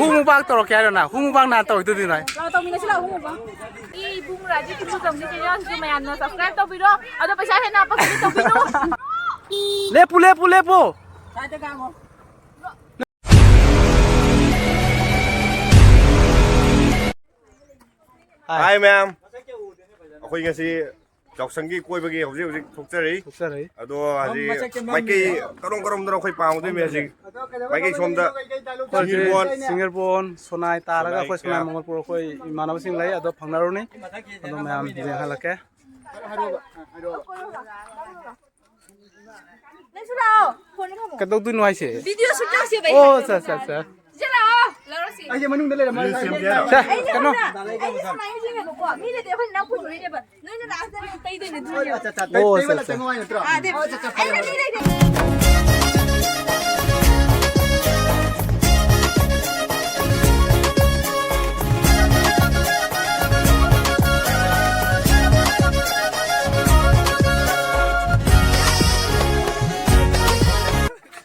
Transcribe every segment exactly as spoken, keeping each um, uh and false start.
ꯍꯨ ꯃꯨꯛꯕꯥꯡ ꯇꯧꯔꯛꯀꯦ ꯍꯥꯏꯔꯣ ꯅꯪ? ꯍꯨ ꯃꯨꯛꯕꯥꯡ ꯅꯍꯥꯟ ꯇꯧꯔꯤꯗꯨꯗꯤ ꯅꯣꯏ꯫ ꯂꯥꯛꯑꯣ, ꯇꯧꯃꯤꯟꯅꯁꯤ ꯂꯥꯛꯑꯣ, ꯍꯨ ꯃꯨꯛꯕꯥꯡ꯫ ꯑꯩ ꯏꯕꯨꯡ ꯔꯥꯖꯤꯠ ꯀꯨꯟꯖꯝꯒꯤ channelꯁꯤꯁꯨ ꯃꯌꯥꯝꯅ subscribe ꯇꯧꯕꯤꯔꯣ꯫ ꯑꯗꯣ ꯄꯩꯁꯥ ꯍꯦꯟꯅ ꯍꯥꯞꯄꯛꯀꯅꯤ, ꯇꯧꯕꯤꯔꯣ꯫ ꯂꯦꯞꯄꯨ, ꯂꯦꯞꯄꯨ, ꯂꯦꯞꯄꯨ꯫ ꯍꯥꯏ ꯃꯌꯥꯝ, ꯑꯩꯈꯣꯏ ꯉꯁꯤ ꯌꯥꯎꯁꯪꯒꯤ ꯀꯣꯏꯕꯒꯤ ꯍꯧꯖꯤꯛ ꯍꯧꯖꯤꯛ ꯊꯣꯛꯆꯔꯤ꯫ ꯊꯣꯛꯆꯔꯤ꯫ ꯑꯗꯣ ꯍꯧꯖꯤꯛ ꯃꯥꯏꯀꯩ ꯀꯔꯣꯝ ꯀꯔꯣꯝꯗꯅꯣ ꯑꯩꯈꯣꯏ ꯄꯥꯡꯉꯨꯗꯣꯏꯅꯦ ꯍꯧꯖꯤꯛ꯫ ꯃꯥꯏꯀꯩ ꯁꯣꯝꯗ ꯁꯤꯡꯒꯤꯔꯕꯣꯟ꯫ ꯁꯤꯡꯒꯤꯔꯕꯣꯟ, ꯁꯣꯅꯥꯏ ꯇꯥꯔꯒ ꯑꯩꯈꯣꯏ ꯁꯣꯅꯥꯏ ꯃꯪꯒꯣꯜꯄꯨꯔ ꯑꯩꯈꯣꯏ ꯏꯃꯥꯟꯅꯕꯁꯤꯡ ꯂꯩ, ꯑꯗꯣ ꯐꯪꯅꯔꯨꯅꯤ꯫ ꯑꯗꯣ ꯃꯌꯥꯝ ꯌꯦꯡꯍꯜꯂꯛꯀꯦ꯫ ꯅꯪꯁꯨ ꯂꯥꯛꯑꯣ꯫ ꯐꯣꯟ ꯊꯝꯃꯣ꯫ ꯀꯩꯗꯧꯗꯣꯏꯅꯣ ꯍꯥꯏꯁꯦ? ꯚꯤꯗꯤꯑꯣ ꯁꯨꯠ ꯇꯧꯁꯦꯕ ꯑꯩ꯫ ꯑꯣ, ꯑꯠꯆꯥ, ꯑꯠꯆꯥ, ꯑꯠꯆꯥ꯫ ꯁꯤꯗ ꯂꯥꯛꯑꯣ꯫ ꯂꯧꯔꯁꯤ꯫ ꯑꯩꯁꯦ ꯃꯅꯨꯡꯗ ꯂꯩꯔꯝꯃꯣ꯫ ꯁꯦ, ꯀꯩꯅꯣ? ꯑꯩꯁꯦ ꯁꯨꯃꯥꯏꯅ ꯌꯦꯡꯉꯦꯕꯀꯣ꯫ ꯃꯤꯅꯗꯤ ꯑꯩꯈꯣꯏ ꯅꯪ ꯐꯣꯟ ꯎꯔꯤꯅꯦꯕ꯫ ꯅꯣꯏꯅ ꯂꯥꯁꯇ ꯇꯩꯗꯣꯏꯅꯦ ꯑꯗꯨ꯫ ꯑꯣ, ꯑꯠꯆꯥ, ꯑꯠꯆꯥ꯫ ꯑꯥ, ꯑꯗꯨ ꯑꯩ ꯂꯩꯔꯦ꯫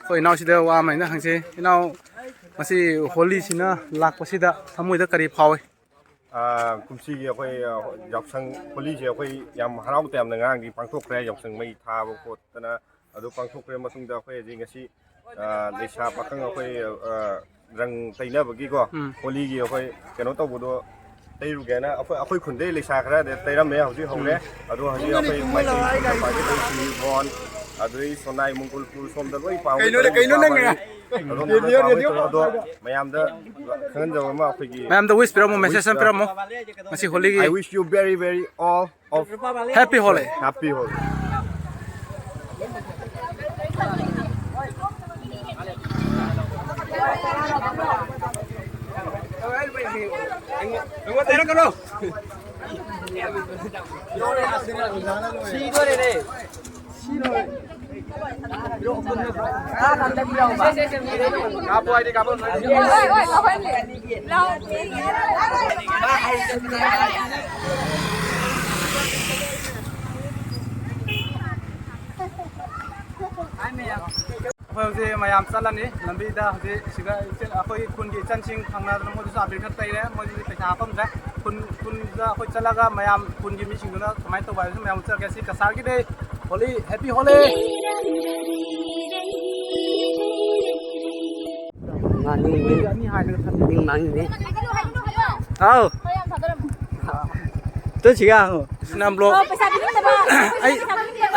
ꯑꯩꯈꯣꯏ ꯏꯅꯥꯎꯁꯤꯗ ꯋꯥ ꯑꯃ ꯑꯩꯅ ꯍꯪꯁꯤ꯫ ꯏꯅꯥꯎ, ꯉꯁꯤ ꯍꯣꯂꯤꯁꯤꯅ ꯂꯥꯛꯄꯁꯤꯗ ꯊꯃꯣꯏꯗ ꯀꯔꯤ ꯐꯥꯎꯏ? ꯑꯥ, ꯀꯨꯝꯁꯤꯒꯤ ꯑꯩꯈꯣꯏ, ꯑꯥ, ꯌꯥꯎꯁꯪ ꯍꯣꯂꯤꯁꯦ ꯑꯩꯈꯣꯏ ꯌꯥꯝ ꯍꯔꯥꯎ ꯇꯌꯥꯝꯅ ꯉꯔꯥꯡꯗꯤ ꯄꯥꯡꯊꯣꯛꯈ꯭ꯔꯦ꯫ ꯌꯥꯎꯁꯪ ꯃꯩ ꯊꯥꯕ ꯈꯣꯠꯇꯅ ꯑꯗꯨ ꯄꯥꯡꯊꯣꯛꯈ꯭ꯔꯦ꯫ ꯃꯇꯨꯡꯗ ꯑꯩꯈꯣꯏ ꯍꯧꯖꯤꯛ ꯉꯁꯤ, ꯑꯥ, ꯂꯩꯁꯥ ꯄꯥꯈꯪ ꯑꯩꯈꯣꯏ, ꯑꯥ, ꯔꯪ ꯇꯩꯅꯕꯒꯤꯀꯣ, ꯎꯝ꯫ ꯍꯣꯂꯤꯒꯤ ꯑꯩꯈꯣꯏ ꯀꯩꯅꯣ ꯇꯧꯕꯗꯣ ꯇꯩꯔꯨꯒꯦꯅ ꯑꯩꯈꯣꯏ, ꯑꯩꯈꯣꯏ ꯈꯨꯟꯗꯩ ꯂꯩꯁꯥ ꯈꯔꯗꯤ ꯇꯩꯔꯝꯃꯦ꯫ ꯍꯧꯖꯤꯛ ꯍꯧꯔꯦ꯫ ꯎꯝ꯫ ꯑꯗꯣ ꯍꯧꯖꯤꯛ ꯑꯩꯈꯣꯏ ꯃꯩꯇꯩ ꯁꯤꯡꯒꯤꯔꯕꯣꯟ, ꯑꯗꯨꯗꯩ ꯁꯣꯅꯥꯏ, ꯃꯨꯡꯒꯨꯜꯄꯨꯔ ꯁꯣꯝꯗ ꯂꯣꯏ ꯄꯥꯎ ꯀꯩꯅꯣꯅꯦ, ꯇꯧꯔꯦ꯫ ꯀꯩꯅꯣ ꯅꯪꯅ? ꯑꯗꯣꯝꯗ ꯂꯣꯏ ꯄꯥꯎ ꯇꯧꯔꯦ꯫ ꯑꯗꯣ ꯃꯌꯥꯝꯗ ꯈꯪꯍꯟꯖꯕ ꯑꯃ ꯑꯩꯈꯣꯏꯒꯤ ꯃꯌꯥꯝꯗ wish ꯄꯤꯔꯝꯃꯣ, message ꯑꯃ ꯄꯤꯔꯝꯃꯣ꯫ ꯉꯁꯤ ꯍꯣꯂꯤꯒꯤ꯫ I wish you very, very all of Happy Holi. Happy Holi. ꯑꯩꯈꯣꯏ ꯍꯧꯖꯤꯛ ꯃꯌꯥꯝ ꯆꯠꯂꯅꯤ꯫ ꯂꯝꯕꯤꯗ ꯍꯧꯖꯤꯛ ꯁꯤꯗ ꯏꯆꯦ-, ꯑꯩꯈꯣꯏꯒꯤ ꯈꯨꯟꯒꯤ ꯏꯆꯟꯁꯤꯡ ꯐꯪꯅꯗꯅ ꯃꯣꯏꯗꯁꯨ ꯑꯕꯤꯔ ꯈꯔ ꯇꯩꯔꯦ꯫ ꯃꯣꯏꯗꯤ ꯄꯩꯁꯥ ꯍꯥꯞꯄꯝꯗ꯭ꯔꯦ꯫ ꯈꯨꯟ, ꯈꯨꯟꯗ ꯑꯩꯈꯣꯏ ꯆꯠꯂꯒ ꯃꯌꯥꯝ ꯈꯨꯟꯒꯤ ꯃꯤꯁꯤꯡꯗꯨꯅ ꯀꯃꯥꯏꯅ ꯇꯧꯕ ꯍꯥꯏꯕꯁꯨ ꯃꯌꯥꯝ ꯆꯠꯂꯒꯦ꯫ ꯁꯤ ꯀꯁꯥꯔꯒꯤꯗꯤ ꯍꯣꯂꯤ, ꯍꯦꯄꯤ ꯍꯣꯂꯤ! ꯉꯥꯡꯅꯤꯡꯉꯤ꯫ ꯃꯤ ꯍꯥꯏꯔꯒ ꯊꯝꯃꯤ꯫ ꯃꯤ ꯉꯥꯡꯅꯤꯡꯉꯤ꯫ ꯍꯥꯎ꯫ ꯇꯨ ꯁꯤꯒ ꯍꯪꯉꯨ꯫ ꯁꯤꯅꯥꯝ ꯕ꯭ꯂꯣꯛ꯫ ꯑꯣ, ꯄꯩꯁꯥ ꯄꯤꯅꯤꯡꯗꯕ꯫ ꯑꯩ,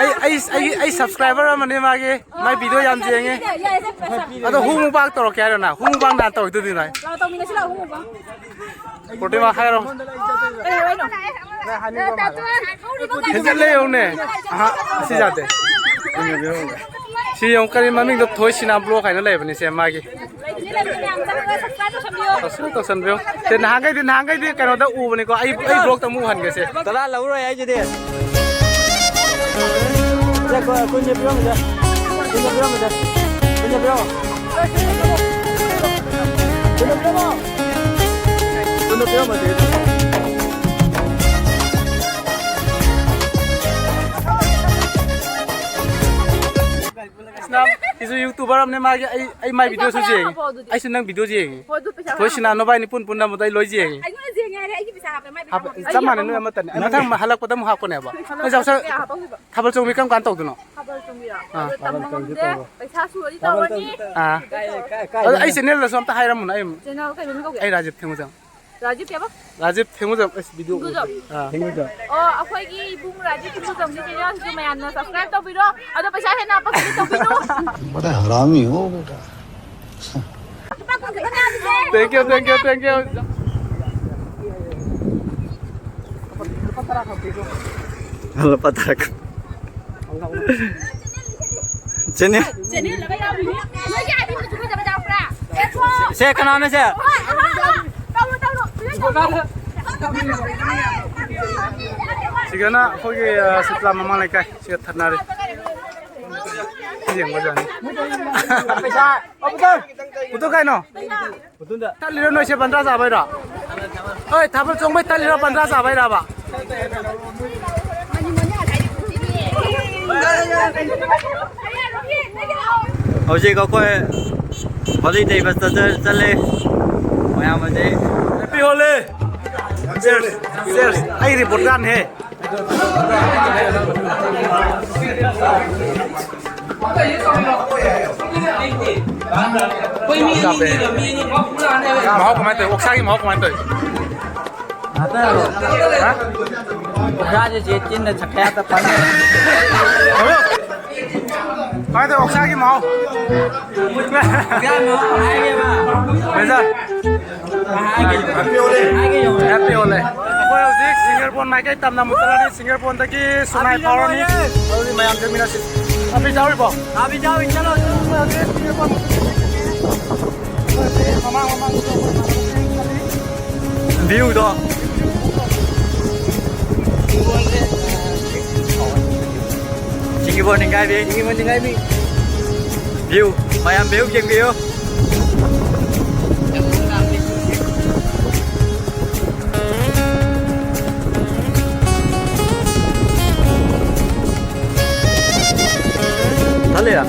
ꯑꯩ, ꯑꯩ, ꯑꯩ, ꯑꯩ ꯁꯕꯁꯀ꯭ꯔꯥꯏꯕꯔ ꯑꯃꯅꯦ ꯃꯥꯒꯤ꯫ ꯃꯥꯏ ꯚꯤꯗꯤꯑꯣ ꯌꯥꯝ ꯌꯦꯡꯉꯦ꯫ ꯑꯗꯣ ꯍꯨ ꯃꯨꯛꯕꯥꯡ ꯇꯧꯔꯛꯀꯦ ꯍꯥꯏꯔꯣ ꯅꯪ? ꯍꯨ ꯃꯨꯛꯕꯥꯡ ꯅꯍꯥꯟ ꯇꯧꯔꯤꯗꯨꯗꯤ ꯅꯪ꯫ ꯂꯥꯛꯑꯣ, ꯇꯧꯃꯤꯟꯅꯁꯤ ꯂꯥꯛꯑꯣ, ꯍꯨ ꯃꯨꯛꯕꯥꯡ꯫ ꯄ꯭ꯔꯣꯇꯤꯃꯥ ꯍꯥꯏꯔꯣ꯫ ꯀꯩ ꯍꯥꯏꯅꯣ? ꯍꯦꯟꯖꯜꯂꯦ ꯌꯦꯡꯉꯨꯅꯦ꯫ ꯑꯍꯥ, ꯁꯤ ꯌꯥꯗꯦ꯫ ꯁꯤ ꯌꯦꯡꯉꯨ, ꯀꯔꯤ ꯃꯃꯤꯡꯗꯣ? ꯊꯣꯏ ꯁꯤꯅꯥ ꯕ꯭ꯂꯣꯛ ꯍꯥꯏꯅ ꯂꯩꯕꯅꯤꯁꯦ ꯃꯥꯒꯤ꯫ ꯂꯩꯕꯅꯦ, ꯂꯩꯕꯅꯦ, ꯃꯌꯥꯝ ꯆꯪꯉꯒ subscribe ꯇꯧꯁꯟꯕꯤꯌꯣ꯫ ꯇꯧꯁꯜꯂꯨ, ꯇꯧꯁꯟꯕꯤꯌꯨ꯫ ꯁꯦ, ꯅꯍꯥꯟꯈꯩꯗꯤ, ꯅꯍꯥꯟꯈꯩꯗꯤ ꯀꯩꯅꯣꯗ ꯎꯕꯅꯤꯀꯣ, ꯑꯩ, ꯑꯩ ꯕ꯭ꯂꯣꯛꯇ ꯑꯃꯨꯛ ꯎꯍꯟꯒꯦꯁꯦ꯫ ꯇꯔꯥ ꯂꯧꯔꯣꯏ ꯑꯩꯁꯤꯗꯤ꯫ ꯁꯦ, ꯀꯨꯟ-, ꯀꯨꯟꯁꯦ ꯄꯤꯔꯝꯃꯨꯁꯦ꯫ ꯀꯨꯟꯁꯦ ꯄꯤꯔꯝꯃꯨꯁꯦ꯫ ꯀꯨꯟꯁꯦ ꯄꯤꯔꯝꯃꯣ꯫ ꯀꯨꯟꯁꯦ ꯄꯤꯔꯝꯃꯣ꯫ ꯀꯨꯟꯁꯦ ꯄꯤꯔꯝꯃꯣ꯫ ꯁꯤꯁꯨ YouTuber ꯑꯃꯅꯦ, ꯃꯥꯒꯤ ꯑꯩ, ꯑꯩ ꯃꯥꯏ ꯚꯤꯗꯤꯑꯣꯁꯨ ꯌꯦꯡꯉꯤ꯫ ꯑꯩꯁꯨ ꯅꯪ ꯚꯤꯗꯤꯑꯣꯁꯨ ꯌꯦꯡꯉꯤ꯫ ꯍꯣꯏ, ꯑꯗꯨ ꯄꯩꯁꯥ ꯊꯣꯏ ꯁꯤꯅꯥ ꯅꯕꯥꯏꯅꯤ ꯄꯨꯟ ꯄꯨꯟꯅ ꯑꯃꯨꯛ ꯑꯩ ꯂꯣꯏ ꯌꯦꯡꯉꯤ꯫ ꯑꯩꯉꯣꯟꯗ ꯌꯦꯡꯉꯦ ꯍꯥꯏꯔꯦ, ꯑꯩꯒꯤ ꯄꯩꯁꯥ ꯍꯥꯞꯄꯦ, ꯃꯥꯏ ꯄꯩꯁꯥ ꯍꯥꯞꯄꯦ, ꯍꯥꯞꯄꯦ꯫ ꯆꯞ ꯃꯥꯟꯅꯩ, ꯅꯣꯏ ꯑꯃꯠꯇꯅꯤ꯫ ꯃꯊꯪ ꯍꯜꯂꯛꯄꯗ ꯑꯃꯨꯛ ꯍꯥꯞꯄꯅꯦꯕ꯫ ꯅꯣꯏ ꯆꯥꯛ ꯆꯥ-, ꯀꯌꯥ ꯍꯥꯞꯄꯧꯗꯣꯏꯕ? ꯊꯥꯕꯜ ꯆꯣꯡꯕꯤ ꯀꯔꯝ ꯀꯥꯟꯗ ꯇꯧꯗꯣꯏꯅꯣ? ꯊꯥꯕꯜ ꯆꯣꯡꯕꯤꯔꯣ? ꯑꯥ꯫ ꯑꯗꯣ ꯇꯝꯕ ꯉꯝꯗꯦ꯫ ꯄꯩꯁꯥꯁꯨ ꯋꯥꯔꯤ ꯇꯧꯔꯅꯤ꯫ ꯑꯥ꯫ ꯑꯗꯣ ꯑꯩ ꯆꯦꯅꯦꯜꯗꯁꯨ ꯑꯝꯇ ꯍꯥꯏꯔꯝꯃꯨꯅꯦ, ꯑꯩ ꯆꯦꯅꯦꯜ ꯀꯩ ꯃꯃꯤꯡ ꯀꯧꯒꯦ? ꯑꯩ ꯔꯥꯖꯤꯕ ꯊꯦꯡꯒꯨꯖꯝ꯫ ꯔꯥꯖꯤꯕ ꯀꯩꯕ? ꯔꯥꯖꯤꯕ ꯊꯦꯡꯒꯨꯖꯝ, ꯑꯁ, ꯚꯤꯗꯤꯑꯣ ꯊꯦꯡꯒꯨꯖꯝ꯫ ꯎꯗꯦ꯫ ꯑꯥ꯫ ꯑꯣ, ꯑꯩꯈꯣꯏꯒꯤ ꯏꯕꯨꯡ ꯔꯥꯖꯤꯕ ꯊꯦꯡꯒꯨꯖꯝꯒꯤ ꯆꯦꯅꯦꯜꯁꯤꯁꯨ ꯃꯌꯥꯝꯅ subscribe ꯇꯧꯕꯤꯔꯣ꯫ ꯑꯗꯣ ꯄꯩꯁꯥ ꯍꯦꯟꯅ ꯍꯥꯞꯄꯛꯄꯗꯤ ꯇꯧꯕꯤꯅꯨ꯫ ꯕꯗꯥ ꯍꯔꯥꯃꯤ ꯍꯣ ꯕꯦꯇꯥ꯫ ꯂꯨꯄꯥ ꯀꯨꯟ ꯈꯛꯇꯅꯦ ꯍꯥꯞꯄꯤꯁꯦ꯫ Thank you, thank you, thank you. ꯂꯨꯄꯥ ꯇꯔꯥ ꯈꯛ ꯄꯤꯔꯣ꯫ ꯂꯨꯄꯥ ꯇꯔꯥ ꯈꯛ꯫ ꯆꯦꯅꯦꯜ꯫ ꯆꯦꯅꯦꯜ ꯑꯃ ꯌꯥꯎꯔꯤꯅꯦ꯫ ꯅꯣꯏꯒꯤ ID ꯃꯆꯨ ꯐꯖꯕ ꯌꯥꯎꯕ꯭ꯔꯥ? ꯁꯦ, ꯀꯅꯥꯅꯣ ꯁꯦ? ꯍꯣꯏ, ꯍꯣꯏ, ꯍꯣꯏ꯫ ꯇꯧꯔꯣ, ꯇꯧꯔꯣ꯫ ꯁꯤꯒꯅ ꯑꯩꯈꯣꯏꯒꯤ, ꯑ, ꯁꯤꯠꯂꯥ ꯃꯃꯥꯡ ꯂꯩꯀꯥꯏ꯫ ꯁꯤꯒ ꯊꯠꯅꯔꯤ꯫ ꯌꯦꯡꯕꯖꯥꯠꯅꯤ꯫ ꯄꯨꯊꯣꯛ ꯀꯩꯅꯣ? ꯊꯠꯂꯤꯔꯣ ꯅꯣꯏꯁꯦ ꯕꯟꯗ꯭ꯔꯥ ꯆꯥꯕꯩꯔꯣ? ꯍꯣꯏ, ꯊꯥꯕꯜ ꯆꯣꯡꯕꯩ ꯊꯠꯂꯤꯔꯣ ꯕꯟꯗ꯭ꯔꯥ ꯆꯥꯕꯩꯔꯕ? ꯍꯧꯖꯤꯛ ꯑꯩꯈꯣꯏ ꯍꯣꯂꯤ ꯇꯩꯕ ꯆꯠꯆ-, ꯆꯠꯂꯦ꯫ ꯃꯌꯥꯝ ꯑꯁꯦ ꯍꯦꯄꯤ ꯍꯣꯂꯤ꯫ ꯆꯤꯌꯔꯁ, ꯆꯤꯌꯔꯁ꯫ ꯑꯩ ꯔꯤꯄꯣꯔꯇꯔꯅꯦ꯫ ꯃꯍꯥꯎ ꯀꯃꯥꯏꯅ ꯇꯧꯏ? ꯑꯣꯛꯁꯥꯒꯤ ꯃꯍꯥꯎ ꯀꯃꯥꯏꯅ ꯇꯧꯏ? ꯍꯥ? ꯑꯣꯛꯁꯥꯁꯦ ꯆꯦ ꯇꯤꯟꯅ ꯆꯠꯈ꯭ꯔꯦ, ꯑꯝꯇ ꯄꯟ-꯫ ꯀꯃꯥꯏꯅ ꯇꯧꯏ ꯑꯣꯛꯁꯥꯒꯤ ꯃꯍꯥꯎ? ꯃꯦꯖꯔ꯫ ꯍꯦꯄꯤ ꯍꯣꯂꯤ꯫ ꯑꯩꯈꯣꯏ ꯍꯧꯖꯤꯛ ꯁꯤꯡꯒꯔꯕꯣꯟ ꯃꯥꯏꯀꯩ ꯇꯝꯅ ꯑꯃꯨꯛ ꯆꯠꯂꯅꯤ꯫ ꯁꯤꯡꯒꯔꯕꯣꯟꯗꯒꯤ ꯁꯨꯅꯥꯏ ꯐꯥꯎꯔꯅꯤ꯫ ꯑꯗꯨꯗꯤ ꯃꯌꯥꯝ ꯆꯠꯃꯤꯟꯅꯁꯤ꯫ ꯅꯥꯄꯤ ꯆꯥꯎꯔꯤꯕꯣ? ꯅꯥꯄꯤ ꯆꯥꯎꯔꯤ, ꯆꯠꯂꯣ, ꯆꯠꯂꯣ꯫ ꯃꯃꯥꯡ, ꯃꯃꯥꯡ꯫ ꯚ꯭ꯌꯨꯗꯣ꯫ ꯁꯤꯡꯒꯔꯕꯣꯟ ꯅꯤꯡꯒꯥꯏꯕꯤ꯫ ꯁꯤꯡꯒꯔꯕꯣꯟ ꯅꯤꯡꯒꯥꯏꯕꯤ꯫ ꯚ꯭ꯌꯨ꯫ ꯃꯌꯥꯝ ꯚ꯭ꯌꯨ ꯌꯦꯡꯕꯤꯌꯨ꯫ ꯆꯠꯂꯤꯔꯥ?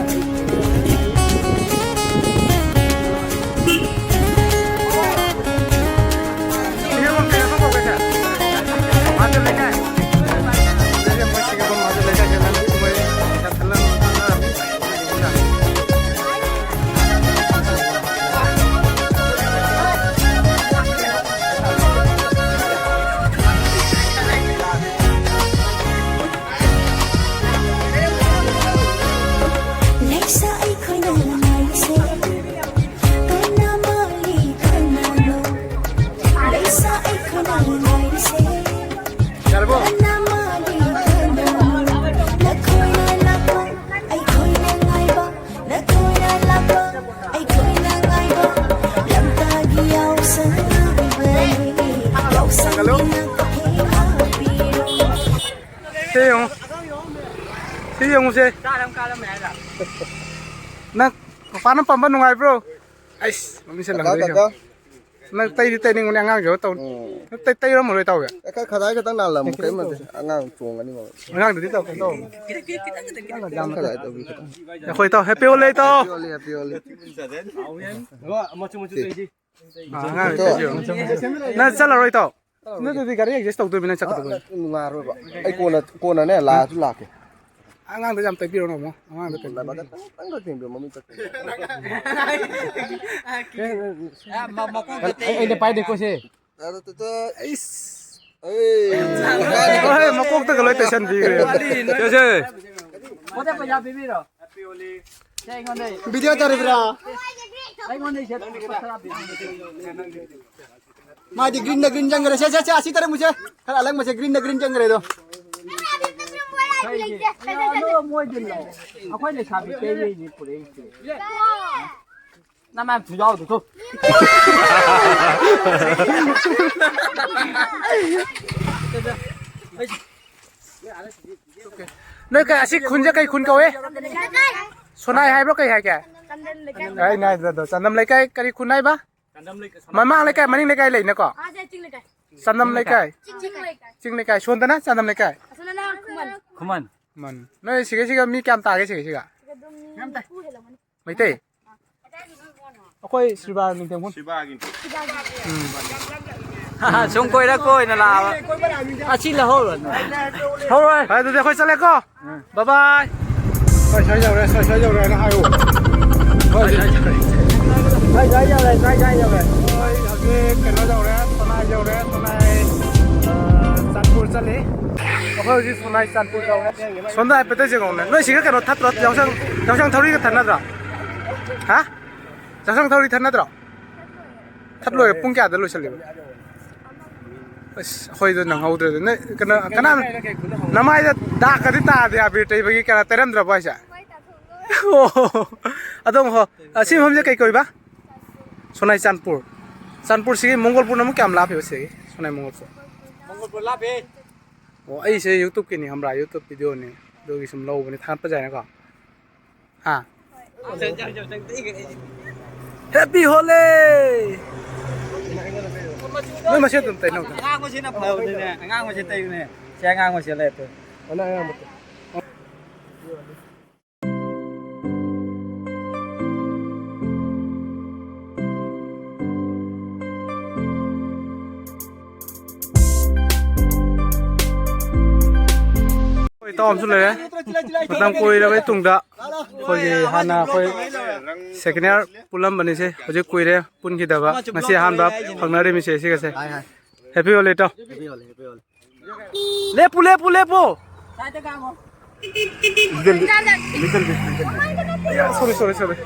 ꯂꯩꯁꯥ ꯑꯩꯈꯣꯏꯅ ꯉꯥꯏꯔꯤꯁꯦ, ꯀꯅꯥ ꯃꯥꯜꯂꯤ ꯀꯅꯥꯅꯣ? ꯂꯩꯁꯥ ꯑꯩꯈꯣꯏꯅ ꯉꯥꯏꯔꯤꯁꯦ, ꯌꯥꯔꯕꯣ? ꯀꯅꯥ ꯃꯥꯜꯂꯤ ꯀꯅꯥꯅꯣ? ꯅꯈꯣꯏꯅ ꯂꯥꯛꯄ, ꯑꯩꯈꯣꯏꯅ ꯉꯥꯏꯕ, ꯅꯈꯣꯏꯅ ꯂꯥꯛꯄ, ꯑꯩꯈꯣꯏꯅ ꯉꯥꯏꯕ, ꯂꯝꯇꯥꯒꯤ ꯌꯥꯎꯁꯪ ꯂꯥꯛꯂꯤꯕꯅꯤ, ꯌꯥꯎꯁꯪꯒꯤ ꯉꯥꯛꯇ ꯊꯦꯡꯅꯕꯤꯔꯣ꯫ ꯁꯤ ꯌꯦꯡꯉꯨ꯫ ꯁꯤ ꯌꯦꯡꯉꯨꯁꯦ꯫ ꯅꯪ ꯄꯥꯄꯥꯅ ꯄꯝꯕ ꯅꯨꯡꯉꯥꯏꯕ꯭ꯔꯣ? ꯑꯩꯁ, ꯃꯃꯤꯠꯁꯦ ꯀꯀꯥ, ꯂꯪꯗꯣꯏꯁꯦ꯫ ꯀꯀꯥ꯫ ꯅꯪ ꯇꯩꯗꯤ ꯇꯩꯅꯤꯡꯕꯅꯦ, ꯑꯉꯥꯡꯁꯨ ꯇꯧ꯫ ꯎꯝ꯫ ꯅꯪ ꯇꯩ-, ꯇꯩꯔꯝꯃꯔꯣꯏ ꯇꯧꯒꯦ꯫ ꯑꯦ, ꯈꯔ ꯈꯗꯥꯏ ꯈꯛꯇꯪ ꯅꯥꯜꯂꯝꯃꯨ, ꯀꯩꯝ ꯅꯠꯇꯦ꯫ ꯑꯉꯥꯡ ꯆꯣꯡꯒꯅꯤ ꯃꯉꯣꯟꯗ꯫ ꯑꯉꯥꯡꯗꯨꯗꯤ ꯇꯧ, ꯀꯩꯅꯣ ꯇꯧ꯫ ꯈꯗꯥꯏ ꯇꯧꯕꯤ ꯈꯛꯇꯪ꯫ ꯑꯩꯈꯣꯏ ꯇꯧ, ꯍꯦꯄꯤ ꯍꯣꯂꯤ ꯇꯧ꯫ Happy Holi, happy Holi. ꯃꯆꯨ ꯃꯆꯨ ꯇꯧꯏꯁꯤ꯫ ꯑꯥ, ꯑꯉꯥꯡ ꯇꯣ꯫ ꯅꯪ ꯆꯠꯂꯔꯣꯏ ꯇꯧ꯫ ꯅꯠꯇ꯭ꯔꯗꯤ ꯒꯥꯔꯤ ꯑꯦꯗꯖꯁ ꯇꯧꯗꯣꯏꯃꯤ ꯅꯪ ꯑꯥ, ꯆꯠꯀꯗꯧꯕ꯫ ꯅꯨꯡꯉꯥꯏꯔꯣꯏꯕ꯫ ꯑꯩ ꯀꯣꯟꯅ, ꯀꯣꯟꯅꯅꯦ, ꯂꯥꯛꯑꯁꯨ ꯂꯥꯛꯀꯦ꯫ ꯑꯉꯥꯡꯗ ꯌꯥꯝ ꯇꯩꯕꯤꯔꯣꯅꯣ ꯑꯃꯨꯛ꯫ ꯑꯉꯥꯡꯗ ꯇꯩꯕꯤꯔꯣꯅꯣ꯫ ꯈꯤꯇꯪ ꯇꯪꯒ ꯊꯦꯡꯕꯤꯌꯨ, ꯃꯃꯤꯠ ꯆꯠꯈꯤꯅꯤ꯫ ꯑ, ꯃ-, ꯃꯀꯣꯛꯇ ꯑꯩ, ꯑꯩꯅ ꯄꯥꯏꯗꯦꯀꯣ ꯁꯦ꯫ ꯇꯥ, ꯇꯥ, ꯇꯥ, ꯇꯥ꯫ ꯑꯩꯁ꯫ ꯑꯩ꯫ ꯍꯣꯏ, ꯃꯀꯣꯛꯇꯒ ꯂꯣꯏ ꯇꯩꯁꯟꯕꯤꯈ꯭ꯔꯦ꯫ ꯁꯦ, ꯁꯦ꯫ ꯄꯣꯠꯇ ꯄꯩꯁꯥ ꯄꯤꯕꯤꯔꯣ꯫ ꯁꯦ, ꯑꯩꯉꯣꯟꯗ꯫ ꯚꯤꯗꯤꯑꯣ ꯇꯧꯔꯤꯕ꯭ꯔꯣ? ꯑꯩꯉꯣꯟꯗ ꯁꯦ ꯂꯨꯄꯥ ꯇꯔꯥ ꯄꯤꯕꯤꯔꯣ꯫ ꯃꯥꯗꯤ green ꯗ green ꯆꯪꯈ꯭ꯔꯦ꯫ ꯁꯦ, ꯁꯦ, ꯁꯦ, ꯑꯁꯤ ꯇꯔꯃꯨꯁꯦ꯫ ꯈꯔ ꯑꯂꯪꯕꯁꯦ green ꯗ green ꯆꯪꯈ꯭ꯔꯦ ꯑꯗꯣ꯫ ꯑꯗꯣ ꯃꯣꯏꯗꯤ ꯂꯧ꯫ ꯑꯩꯈꯣꯏ ꯂꯩꯁꯥꯕꯤ ꯀꯩꯔꯤꯅꯤ ꯄꯨꯔꯛꯏꯁꯦ꯫ ꯅꯃꯥꯏ ꯊꯨꯖꯥꯎꯗꯣ ꯊꯨ꯫ ꯅꯣꯏ ꯀꯩ, ꯑꯁꯤ ꯈꯨꯟꯁꯦ ꯀꯩ ꯈꯨꯟ ꯀꯧꯋꯦ? ꯁꯣꯅꯥꯏ ꯍꯥꯏꯕ꯭ꯔꯣ, ꯀꯩ ꯍꯥꯏꯒꯦ? ꯆꯟꯗꯟ ꯂꯩꯀꯥꯏ꯫ ꯑꯩꯅ ꯍꯥꯏꯗꯣ, ꯆꯟꯗꯝ ꯂꯩꯀꯥꯏ ꯀꯔꯤ ꯈꯨꯟ ꯍꯥꯏꯕ? ꯃꯃꯥꯡ ꯂꯩꯀꯥꯏ, ꯃꯅꯤꯡ ꯂꯩꯀꯥꯏ ꯂꯩꯅꯀꯣ? ꯑꯥ, ꯁꯦ ꯆꯤꯡ ꯂꯩꯀꯥꯏ꯫ ꯆꯟꯗꯝ ꯂꯩꯀꯥꯏ꯫ ꯆꯤꯡ ꯂꯩꯀꯥꯏ꯫ ꯆꯤꯡ ꯂꯩꯀꯥꯏ꯫ ꯁꯣꯝꯗꯅ ꯆꯟꯗꯝ ꯂꯩꯀꯥꯏ꯫ ꯑꯁꯣꯝꯗꯅ ꯈꯨꯃꯟ꯫ ꯈꯨꯃꯟ꯫ ꯈꯨꯃꯟ꯫ ꯅꯣꯏ ꯁꯤꯒꯩꯁꯤꯒ ꯃꯤ ꯀꯌꯥꯝ ꯇꯥꯒꯦ ꯁꯤꯒꯩꯁꯤꯒ? ꯁꯤꯒ ꯑꯗꯨꯝ ꯃꯤ ꯅꯤꯐꯨ ꯍꯦꯜꯂꯝꯒꯅꯤ꯫ ꯃꯩꯇꯩ? ꯑꯩꯈꯣꯏ ꯁꯤꯕꯥ ꯅꯤꯡꯊꯦꯝ ꯈꯨꯟ꯫ ꯁꯤꯕꯥꯒꯤꯅꯤ꯫ ꯎꯝ꯫ ꯁꯨꯝ ꯀꯣꯏꯔꯛꯄ ꯑꯣꯏꯅ ꯂꯥꯛꯑꯕ꯫ ꯑꯁꯤ ꯂꯧꯍꯧꯔꯣ꯫ ꯍꯧꯔꯣꯏ꯫ ꯍꯣꯏ, ꯑꯗꯨꯗꯤ ꯑꯩꯈꯣꯏ ꯆꯠꯂꯦꯀꯣ꯫ ꯕꯥꯏ ꯕꯥꯏ꯫ ꯁ꯭ꯋꯥꯏ ꯁ꯭ꯋꯥꯏ ꯌꯧꯔꯦ, ꯁ꯭ꯋꯥꯏ ꯁ꯭ꯋꯥꯏ ꯌꯧꯔꯦꯅ ꯍꯥꯏꯌꯨ꯫ ꯍꯣꯏ, ꯁ꯭ꯋꯥꯏ ꯁ꯭ꯋꯥꯏ ꯌꯧꯔꯦ, ꯁ꯭ꯋꯥꯏ ꯁ꯭ꯋꯥꯏ ꯌꯧꯔꯦ꯫ ꯍꯣꯏ, ꯍꯧꯖꯤꯛ ꯀꯩꯅꯣ ꯌꯧꯔꯦ, ꯁꯣꯅꯥꯏ ꯌꯧꯔꯦ, ꯁꯣꯅꯥꯏ, ꯑ, ꯆꯥꯟꯄꯨꯔ ꯆꯠꯂꯤ꯫ ꯑꯩꯈꯣꯏ ꯍꯧꯖꯤꯛ ꯁꯣꯅꯥꯏ ꯆꯥꯟꯄꯨꯔ ꯌꯧꯔꯦ꯫ ꯁꯣꯝꯗ ꯍꯥꯏꯐꯦꯠꯇ ꯌꯦꯡꯉꯛꯎꯅꯦ꯫ ꯅꯣꯏ ꯁꯤꯒ ꯀꯩꯅꯣ ꯊꯠꯇ꯭ꯔꯣ? ꯌꯥꯎꯁꯪ, ꯌꯥꯎꯁꯪ ꯊꯧꯔꯤꯒ ꯊꯠꯅꯗ꯭ꯔꯣ? ꯍꯥ? ꯌꯥꯎꯁꯪ ꯊꯧꯔꯤ ꯊꯠꯅꯗ꯭ꯔꯣ? ꯊꯠꯂꯣꯏꯔꯦ꯫ ꯄꯨꯡ ꯀꯌꯥꯗ ꯂꯣꯏꯁꯤꯜꯂꯤꯕ? ꯑꯁ, ꯑꯩꯈꯣꯏꯗꯣ ꯅꯪꯍꯧꯗ꯭ꯔꯦꯗ꯫ ꯅꯣꯏ ꯀꯩꯅꯣ, ꯀꯅꯥ, ꯅꯃꯥꯏꯗ ꯗꯥꯛꯀꯗꯤ ꯇꯥꯗꯦ ꯑꯕꯤꯔ ꯇꯩꯕꯒꯤ? ꯀꯅꯥ ꯇꯩꯔꯝꯗ꯭ꯔꯕꯣ ꯍꯥꯏꯁꯦ? ꯑꯣ, ꯑꯗꯣ ꯍꯣ, ꯑꯁꯤ ꯃꯐꯝꯁꯦ ꯀꯩ ꯀꯧꯏꯕ? ꯁꯣꯅꯥꯏ ꯆꯥꯟꯄꯨꯔ꯫ ꯆꯥꯟꯄꯨꯔꯁꯤꯒꯤ ꯃꯣꯡꯒꯣꯜꯄꯨꯔꯅ ꯑꯃꯨꯛ ꯀꯌꯥꯝ ꯂꯥꯞꯄꯤꯕ ꯁꯤꯗꯒꯤ? ꯁꯣꯅꯥꯏ ꯃꯣꯡꯒꯣꯜꯄꯨꯔ꯫ ꯃꯣꯡꯒꯣꯜꯄꯨꯔ ꯂꯥꯞꯄꯦ꯫ ꯑꯣ, ꯑꯩꯁꯦ YouTube-ꯀꯤꯅꯤ ꯈꯪꯕ꯭ꯔꯥ? YouTube video-ꯅꯤ꯫ ꯑꯗꯨꯒꯤ ꯁꯨꯝ ꯂꯧꯕꯅꯤ, ꯊꯥꯒꯠꯄ ꯌꯥꯏꯅꯀꯣ? ꯍꯥ? ꯍꯦꯄꯤ ꯍꯣꯂꯤ! ꯅꯣꯏ ꯃꯁꯦꯟ ꯑꯗꯨꯝ ꯇꯩꯅꯧꯗ꯫ ꯑꯉꯥꯡꯕꯁꯤꯅ ꯐꯕꯅꯤꯅꯦ꯫ ꯑꯉꯥꯡꯕꯁꯤ ꯇꯩꯌꯨꯅꯦ꯫ ꯁꯤ ꯑꯉꯥꯡꯕꯁꯤ ꯂꯩꯔꯛꯇꯣꯏ꯫ ꯑꯣ, ꯅꯪ ꯑꯉꯥꯡꯕꯗꯣ꯫ ꯑꯩꯈꯣꯏ ꯏꯇꯥꯎ ꯑꯃꯁꯨ ꯂꯩꯔꯦ꯫ ꯃꯇꯝ ꯀꯨꯏꯔꯕꯩ ꯇꯨꯡꯗ ꯑꯩꯈꯣꯏꯒꯤ ꯍꯥꯟꯅ ꯑꯩꯈꯣꯏ second year ꯄꯨꯜꯂꯝꯕꯅꯤꯁꯦ, ꯍꯧꯖꯤꯛ ꯀꯨꯏꯔꯦ ꯄꯨꯟꯈꯤꯗꯕ꯫ ꯉꯁꯤ ꯑꯍꯥꯟꯕ ꯐꯪꯅꯔꯤꯃꯤꯁꯦ ꯁꯤꯒꯁꯦ꯫ Happy Holi ꯏꯇꯥꯎ꯫ Happy Holi, Happy Holi. ꯂꯦꯞꯄꯨ, ꯂꯦꯞꯄꯨ, ꯂꯦꯞꯄꯨ꯫ Little bit, little bit. Sorry, sorry, sorry.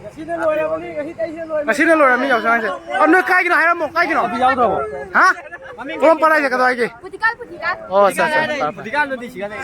ꯉꯁꯤꯅ ꯂꯣꯏꯔꯕꯅꯤ, ꯉꯁꯤ ꯇꯩꯁꯤꯅ ꯂꯣꯏꯔꯕꯅꯤ꯫ ꯉꯁꯤꯅ ꯂꯣꯏꯔꯕꯅꯤ ꯌꯥꯎꯁꯪ ꯍꯥꯏꯁꯦ꯫ ꯑ, ꯅꯣꯏ ꯀꯥꯏꯒꯤꯅꯣ ꯍꯥꯏꯔꯝꯃꯣ, ꯀꯥꯏꯒꯤꯅꯣ? ꯌꯥꯎꯗ꯭ꯔꯕꯣ? ꯍꯥ? ꯄꯣꯔꯣꯝꯄꯥꯔꯥ ꯍꯥꯏꯁꯦ ꯀꯗꯥꯏꯒꯤ? ꯄꯨꯊꯤꯀꯥꯜ, ꯄꯨꯊꯤꯀꯥꯜ꯫ ꯑꯣ, ꯑꯠꯆꯥ, ꯑꯠꯆꯥ, ꯐꯔꯦ, ꯐꯔꯦ꯫ ꯄꯨꯊꯤꯀꯥꯜꯗꯨꯗꯤ ꯁꯤꯗ ꯂꯩ꯫